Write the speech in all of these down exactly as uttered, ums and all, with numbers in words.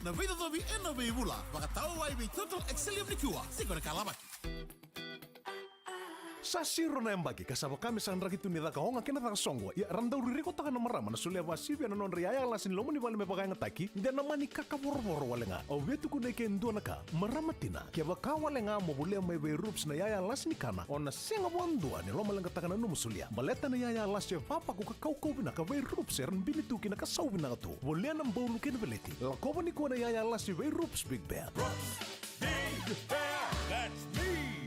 Na veicocovi ena veivula, vakatawa wai vei Total Excellium nikua, tiko na ka lavaki. Sa siro na yabaki ka sa vaka me sa draki tu ni caka oga kei na caka soqo. Ia ra dau ririkotaka na marama na solia vakasivia na nodra iyaya lasi ni loma ni vale me vakayagataki, de na mani kaka vorovoro wale ga. Au via tukuna eke e dua na ka, marama tina, kevaka wale ga mo volia mai vei Rups na iyaya lasi ni kana, o na sega vakadua ni lomaleqataka na nomu solia. Baleta na iyaya lasi e vavaku ka kaukau vinaka vei Rups era bini tu ki na ka sau vinaka tu. Volia na boulu kei na veleti. Lakova nikua na iyaya lasi vei Rups Big Bear. Big Bear, that's me.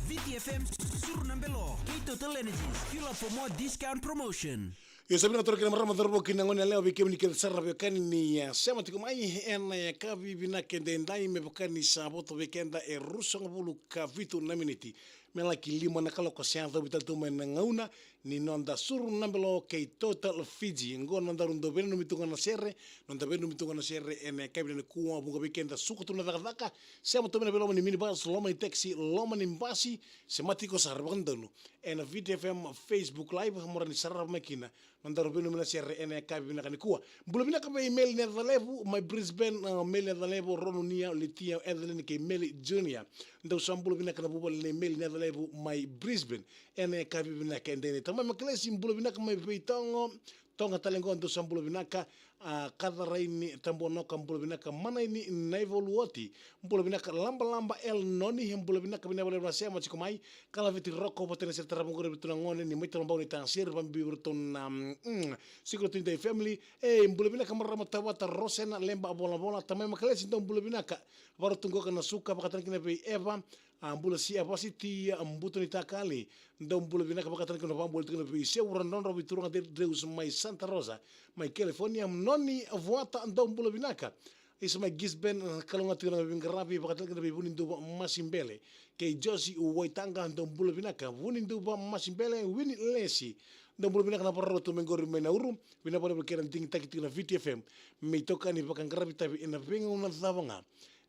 Viti F M, Suru na Belo, kei Total Energies, fuel up for more discount promotion. Io, sa vinaka tale kina marama, cauravou kei na gone yalewa, vei kemuni kece sara na veiwekani ni, eh, sema tiko mai ena, eh, yakavi vinaka edaidai, me vaka ni sa voto vei keda e ruasagavulu ka vitu na miniti me laki lima na kaloko, se yacovi tale tu mai na gauna ni noda Suru na Belo kei Total Fiji. Qo nodaru dau veinanumi tu ga na sere, noda veinanumi tu ga na sere ena yakavi nikua, vuqa vei keda suka tu na cakacaka, sema tu mai na veiloma ni minibus, loma ni taxi, loma ni basi, se mati iko sara vakadodonu ena Viti F M Facebook Live, mo rawa ni sarava mai kina nodaru veinanumi na sere ena yakavi vinaka nikua. Bula vinaka vei Meli Necalevu mai Brisbane, uh, Meli Necalevu, Ronunia, Litia, Evelyn kei Meli Junior. Dou sa bula vinaka na vuvale nei Meli Necalevu mai Brisbane ena yakavi vinaka edaidai. Tamai Makalesi, bula vinaka mai Veitogo, Toga tale qo, dou sa bula vinaka. A, Kacaraini Tabuanoka, bula vinaka. Manaini Naivaluoti, bula vinaka. Labalaba El Noni, bula vinaka, vinaka vakalevu na sema tiko mai. Kalaveti Roko, vata na sere tarava qori, vitu na gone ni mai Talabau ni Tasiri, vabibi vei ratou na, mm, Secret Twenty Day Family. E, bula vinaka marama Tavata, Rosena Leba Volavola, Tamai Makalesi, dou bula vinaka. Varau tu qoka na suka, vakatana kina vei Eva, a, bula si Eva Siti, a, buto ni takali. Dou bula vinaka, vakatana kina vabula tiko na vei Sevu Radrodro, vei turaga Dre-, Dreus mai Santa Rosa, mai California, Noni Vuata, dou bula vinaka. Isa mai Gisborne, a, kalougata tiko na veiqaravi, vakatana kina vei Vuniduva Masibele kei Josi Waitaqa, dou bula vinaka. Vuniduva Masibele, Wini Lesi, dou bula vinaka na varau tu mai qori mai Nauru, vinaka vakalevu kei na digitaki tiko na Viti F M, me itokani vakaqaravi tavi ena veigauna cava ga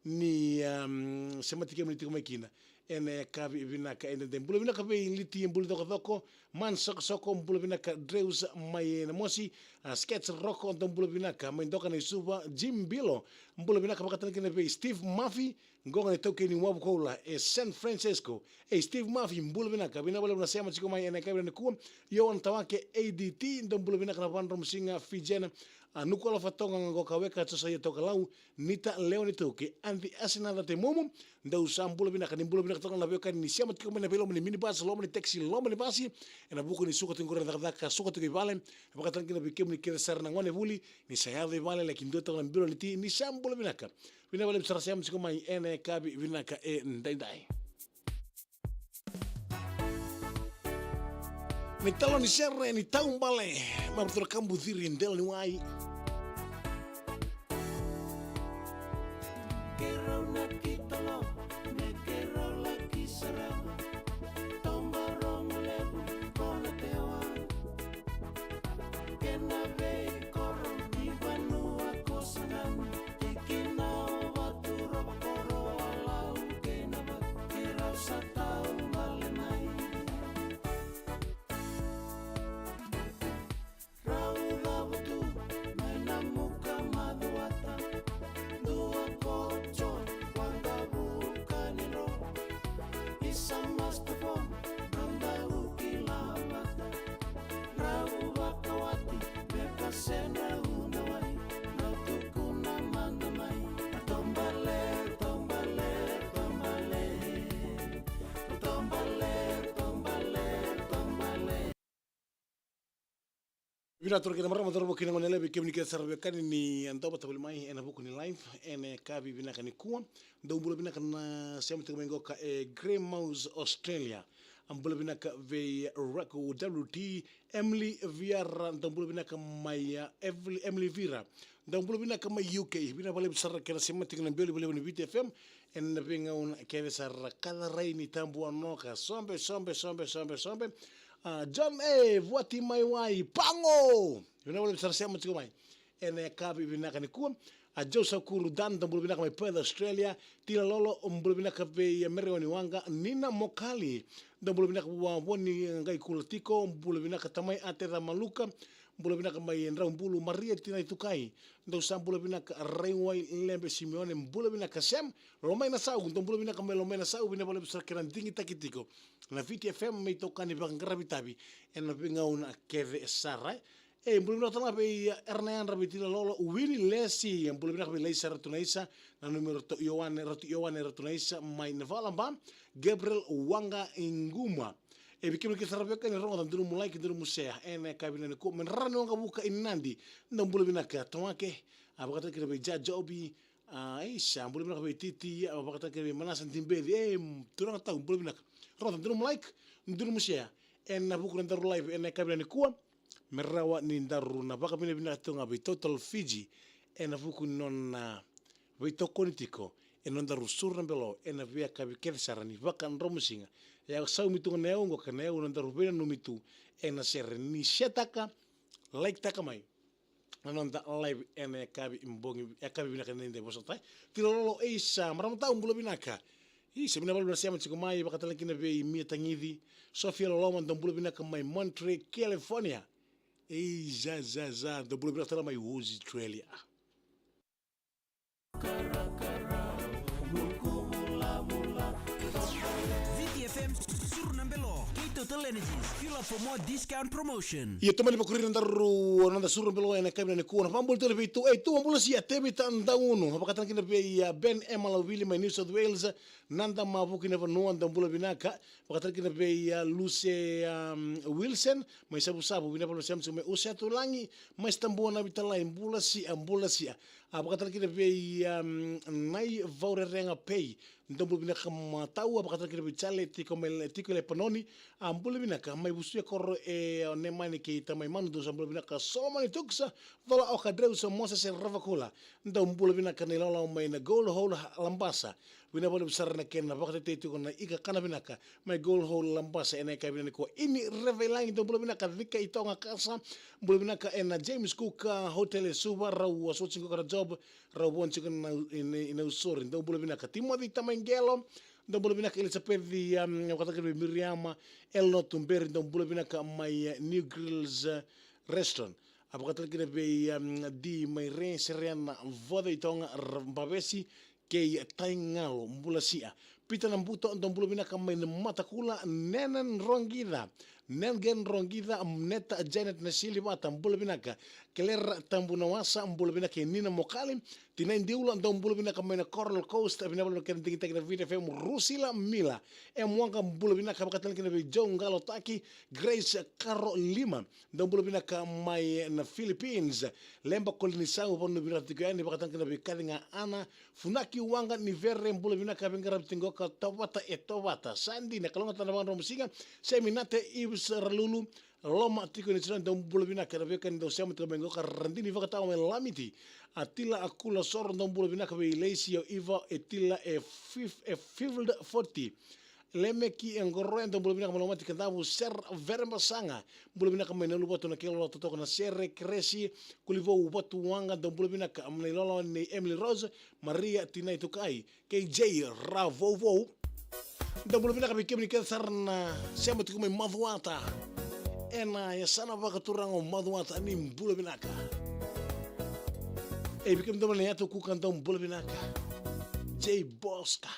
ni, um, semati kemuni tiko mai kina ena yakavi vinaka edaidai. Bula vinaka vei Liti Buli Cokocoko, Man Sokosoko, bula vinaka. Dreus mai Namosi, a, Sketch Roko, dou bula vinaka. Mai Doka na i Suva, Jim Bilo, bula vinaka, vakatana kina vei Steve Murphy, qoqa ni taukei ni Wavu Koula e San Francisco. E Steve Murphy, bula vinaka, vinaka vakalevu na sema tiko mai ena yakavi nikua. Joan Tawake, A D T, dou bula vinaka. Na Vadromusiga Fijiana, a, Nukuala Fatoga, qoqa Weka Josaia Tokalau, Nita Leoni Tauke, Anti Asinada Temumu, dou sa bula vinaka. Ni bula vinaka toka na veiwekani ni sema tiko mai na veiloma ni minibus, loma ni taxi, loma ni basi, ena vuku ni suka tiko qori na cakacaka, suka tiko i vale. E vakatana kina vei kemuni kece sara na gone vuli, ni sa yaco i vale, laki dua toka na bilo ni ti, ni sa bula vinaka. Vinaka vakalevu sara sema tiko mai ena yakavi vinaka edaidai. Ni talo ni sere ni taubale, mai Rotorokabu, Ciri, Delaniwai. Keirau na kitalo, me keirau laki sarava, toba rogo levu ko na tewa. Kena veikoro ni vanua ko Sagani, tikina o Vaturova, koro o Lau kei Navatu, keirau sa taubale mai. Rau cavutu mai Namuka, Macuata, Dua, Kojo, Waqavuka, Niro, Isa, Mastafon, Rau Dau, Kila, Mata, Rau Vakawati, Veka, Sena, Udawai, Rau Tukuna, Mada Mai, Tombale, Tombale, Tombale, Tombale, Tombale, Tombale. Vinaka tale kina marama, cauravou kei na gone yalewa, vei kemuni kece sara veiwekani ni dau vata voli mai ena vuku ni live ena yakavi vinaka nikua. Dou bula vinaka na sema tiko mai qoka e Grey Mouse, Australia. A, bula vinaka vei Rako W T, Emily Viara, dou bula vinaka mai, a, Emily, Emily Vira. Dou bula vinaka mai U K. Vinaka vakalevu sara kena sema tiko na belo levu ni Viti F M ena veigauna kece sara. Kacarai ni Tabuanoka, sobe, sobe, sobe, sobe, sobe. A, John A Vuati mai Wai, Pago. Vinaka vakalevu sara sema tiko mai ena yakavi vinaka nikua. A, Joe Saukuru Dan, dou bula vinaka mai Perth, Australia. Tina Lolo, bula vinaka vei Mereoni Waqa. Nina Mokali, dou bula vinaka vua Voni Qai Kula Tiko, bula vinaka tamai. A Teca Maluka, Bula vinaka mai Draubulu, Maria Tinai Tukai. Dou sa bula vinaka, Raiwai Lebe Simeone, bula vinaka Sem. Lomai Nasau, dou bula vinaka mai Lomai Nasau, vinaka vakalevu sara kena digitaki tiko na Viti F M me itokani vakaqaravi tavi ena veigauna kece sara. E, bula vinaka tale ga vei, e, era na yadra vei Tila Lolo, Wini Lesi, bula vinaka vei Laisa Ratunaisa, na numera to Ioane, Ratu Ioane Ratunaisa, mai Navalaba, Gabriel Wanga Inguma. E, vei kemuni kece sara vei kemuni rogoca, dou na like, dou na share ena yakavi nikua, me Rara ni Waqavuka i Nadi, dou bula vinaka Tamake, a vakataki ira vei Jajobi, a, Aisa, bula vinaka vei Titi, a vakataki ira vei Manasa Dibeci, e, turaga tau, bula vinaka. Rogoca, dou na like, dou na share ena vuku ni nodaru live ena yakavi nikua, me rawa ni daru na vakavinavinaka tu ga vei Total Fiji ena vuku ni nona veitokoni tiko ena nodaru Suru na Belo ena veiyakavi kece sara ni Vakadromusiga. E a saumi tu ga na yau oqo ka na yau nodaru veinanumi tu ena sere ni setaka, like taka mai na noda live ena yakavi bogi, yakavi vinaka ni da vosota. Tila Lolo, Aisa, marama tau, bula vinaka. Isa, vinaka vakalevu na sema tiko mai, vakatale kina vei Mia Tagici, Sofia Loloma, dou bula vinaka mai Monterey, California. Ei, za, za, za, dou bula vinaka tale mai Australia. Viti F M, Suru na Belo, kei Total Energies, fuel up for more discount promotion. Ia, tomani vakuri na daru, na noda Suru na Belo ena yakavi nikua, na vabula tale vei tu, ei, tu, bula sia, Tevita Daunu, vakatale kina vei, a, Ben Emma Lauvili mai New South Wales, Nada Mavuki na vanua, dou bula vinaka. Vakatale kina vei, a, Luce, um, Wilson, mai Savusavu, vinaka vakalevu na sema tiko mai. Use Atulagi, mai Sitabua na vitalai, bula sia, bula sia. A vakatale kina vei, um, Nai Vaurerega Pei, dou bula vinaka matau, a vakatale kina vei Jale, tiko mai, tiko i Lepanoni, a bula vinaka, mai Vusuya koro e, o Nemani kei tamai Manu, dou sa bula vinaka, Solomoni Tuksa, Cola Oka Dreusa, Moses Ravakula, dou bula vinaka, Nai Lolo mai na Gold Hole Labasa, vinaka vakalevu sara na kena vakatetei tiko na ika kana vinaka mai Gold Hole Labasa ena yakavi nikua. Ini Revelagi, dou bula vinaka, Vika i Toga Kasa, bula vinaka ena James Cook, a, Hotel e Suva, rau a soti tiko na job, rau vo tiko na, ina, ina usori, dou bula vinaka. Timoci Tamai Qelo, dou bula vinaka. Elizabeth, a, vakatale kina vei Miriama, Elno Tuberi, dou bula vinaka mai, a, New Grills, a, Restaurant. A vakatale kina vei, a, Di mai Re, Serena, Voce i Toga, Bavesi, kei Taigalo, bula sia. Pita Nabuto, dou bula vinaka mai na Matakula, Nena Drogica, Nengen Drogica, Neta Janet Nasilivata, bula vinaka. Kelera Tabunawasa, bula vinaka, Nina Mokali, Tinai Diula, dou bula vinaka mai na Coral Coast, vinaka vakalevu na kena digitaki na Viti F M, Rusila Mila, e Muaga, bula vinaka, vakatale kina vei Joe Galotaki, Grace Karo Lima, dou bula vinaka mai na Philippines. Leba Kolinisau, vanua vinaka tiko yani, vakatale kina vei Kaciga Ana, Funaki Waqa ni Vere, bula vinaka, veiqaravi tiko ka Tovata e Tovata. Sa dina, kalougata na Vakadromusiga, Seminate Ives Ralulu, Loma tiko ni Sina, dou bula vinaka, na veiwekani dou sema tiko mai qo ka Radini Vakatawa mai Lamiti. A Tila a Kula Soro, dou bula vinaka vei Leisi, o Iva, e Tila, e Fif-, e Field Forty. Lemeki e Qoroya, dou bula vinaka mai Lomati Kadavu, Ser Verebasaga, bula vinaka mai Nauluvatu na Kelolo totoka na Sere, Keresi, Kulivou Vatuwaqa, dou bula vinaka mai Lolo nei Emily Rose, Maria Tinai Tukai, K J Ravouvou. Dou bula vinaka vei kemuni kece sara na sema tiko mai Macuata. Ena yasana vakaturaga o Macuata ni bula vinaka. E vei kemuni dou mai na Yatu Kuka, dou bula vinaka. J Bosca.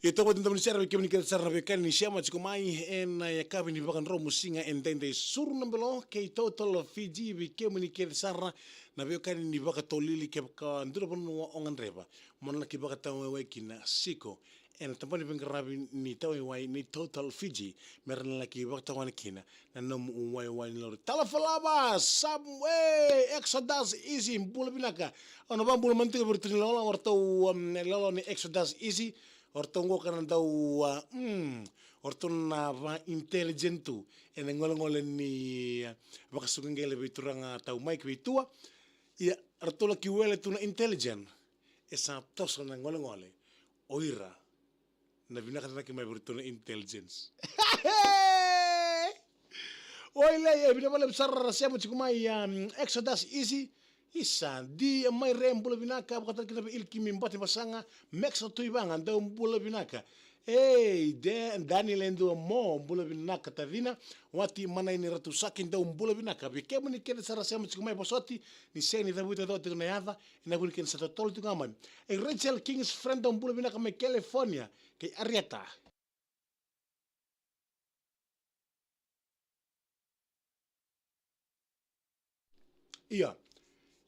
Ia, toka vata na sere vei kemuni kece sara na veiwekani ni sema tiko mai ena yakavi ni vakadromu siga edaidai. Suru na belo kei Total Fiji vei kemuni kece sara na veiwekani ni vakatolili, kevaka dua na vanua o gadreva mo na laki vakatawaiwai kina, siko ena tabana ni veiqaravi ni tawaiwai ni Total Fiji, me ra na laki vakatawani kina na nomu waiwai ni lori. Tala Falava, Subway, Exodus Easy, bula vinaka. Au na vakabula mada tiko vei iratou na ilawalawa, o ratou, um, ilawalawa ni Exodus Easy, o ratou qo ka na dau, uh, mm, o ratou na va intelligent tu ena golegole ni, uh, vakasuka qele vei turaga tau mai ki vei tua. Ia, ratou laki wele tu na intelligent, e sa toso na golegole. O ira na vinaka cake mai vei iratou na intelligence. Oi, lai, e, vinaka vakalevu sara na sema tiko mai, um, Exodus Easy. Isa, di mai re, bula vinaka, vakatara kina vei Ilkimi Bate Basaga, Max Tuivaga, dau bula vinaka. Ei, de, Dani Ledua Mo, bula vinaka tacina, Wati Manaini Ratusaki, dau bula vinaka. Vei kemuni kece sara sema tiko mai vosoti, ni sega ni cavuta tiko na yaca, ena vuku ni kena sa totolo tiko ga mai. E Rachel King's friend, dau bula vinaka mai California, kei Arieta. Ia.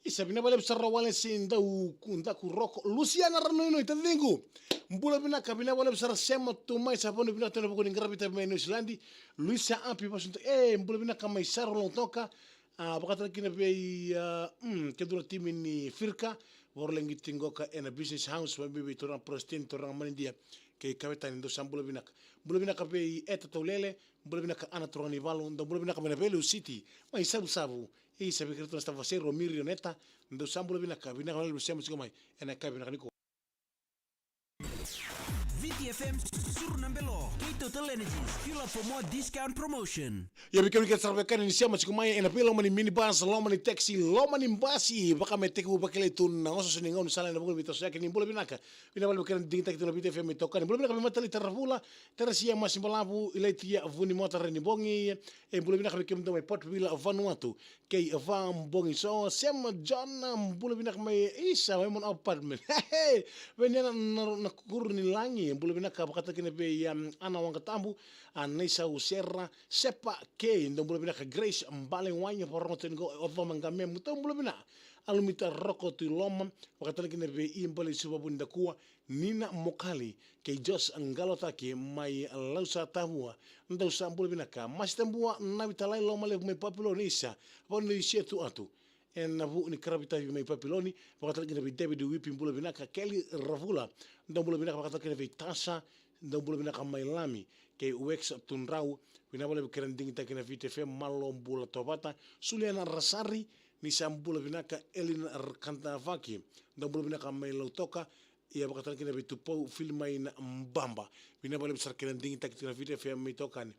Isa, vinaka vakalevu sara Walesi Dau, Daku Roko. Lusiana Ranoinoi, taciqu. Bula vinaka, vinaka vakalevu sara sema tu mai, sa vanua vinaka tu ena vuku ni qaravi tavi mai Niusiladi. Luisa Api Vasunta, e, bula vinaka mai Saro Lautoka. A, vakatara kina vei, a, mm, kei dua na timi ni Firka, vakarau lagi tiko qoka ena Business House, mai vei turaga president, turaga manidia, kei Kavetani, dou sa bula vinaka. Bula vinaka vei Eta Taulele, bula vinaka Ana Turaganivalu, dou bula vinaka mai na Velu City, mai Savusavu, e, sa vei kei ratou na staff vakaseru, Miri Oneta, dou sa bula vinaka, vinaka vakalevu sema tiko mai ena yakavi vinaka nikua. Viti F M, suru na belo, kei Total Energies, fuel up for more discount promotion. Ia, vei kemuni kece sara veiwekani ni sema tiko mai ena veiloma ni minibus, loma ni taxi, loma ni basi, vaka me tekivu vakilai tu na osooso ni gaunisala ena vuku ni veitosoyaki ni bula vinaka. Vinaka vakalevu kei na digitaki tu na Viti F M itokani. Bula vinaka vei Matali Taravula, Teresia Masibalavu, Ilaitia Vunimota Renibogi, e bula vinaka vei kemudou mai Port Vila, Vanuatu. Kei Eva Bogiso, Sema John, bula vinaka mai Isa, mai Mon Apartment. Vei Nena na, na Kuru ni Lagi, bula vinaka vakatara kina vei, um, Ana Waqatabu, a Naisau Sera, Sepa Kei, dou bula vinaka Grace Balewai, vakarorogo tiko qo, o Coma Qame, mutou bula vinaka. Alumita Roko Tuiloma, vakatara kina vei Ibale Suva Vunidakua, Nina Mokali, kei Jos Qalotaki mai Lausa Tavua, dou sa bula vinaka. Masi Tabua, Navi Talai, Lomalevu mai Papiloni, Isa, vanua ni Setuatu. Ena vuku ni qaravi tavi mai Papiloni, vakatara kina vei David Wipi, bula vinaka. Kelly Ravula, dou bula vinaka, vakatara kina vei Tasa, dou bula vinaka mai Lami, kei Wex Tudrau, vinaka vakalevu kei na digitaki na Viti F M, malo bula tovata. Suliana Rasari, ni sa bula vinaka. Elina Rakantavaki, dou bula vinaka mai Lautoka. Ia vakatara kina vei Tupou Filimaina Baba. Vinaka vakalevu sara kei na digitaki tiko na Viti F M mai tokani.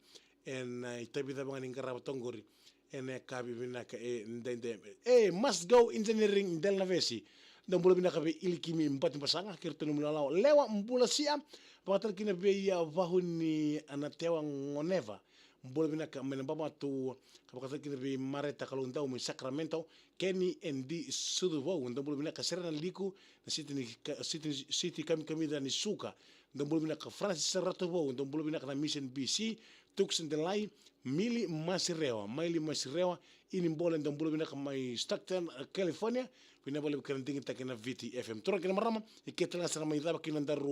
Ena, e, itavi cava ga ni qarava toka qori. Ena yakavi vinaka edaidai. E, Must Go Engineering Dela na Vesi. Dou bula vinaka vei Ilikimi Bati Basaga, kei iratou na nomu lalawa. Lewa Bulasia, vakatara kina vei, a, Vahuni Anatewa Goneva. Bula vinaka mai na Baba tu, ka vakatara kina vei Mareta Kaloudau mai Sacramento, Kenny and D Sucuvou, dou bula vinaka. Serena Liku, na City ni Ka-, City, City Kamikamica ni Suka, dou bula vinaka. Francis Ratuvou, dou bula vinaka na Mission B C, Tucson Delai, Mili Masirewa, Maili Masirewa, Ini Bole, dou bula vinaka mai Stockton, California, vinaka vakalevu kei na digitaki na Viti F M. Turaga kei na marama, e ke tale ga sara mai cava kina daru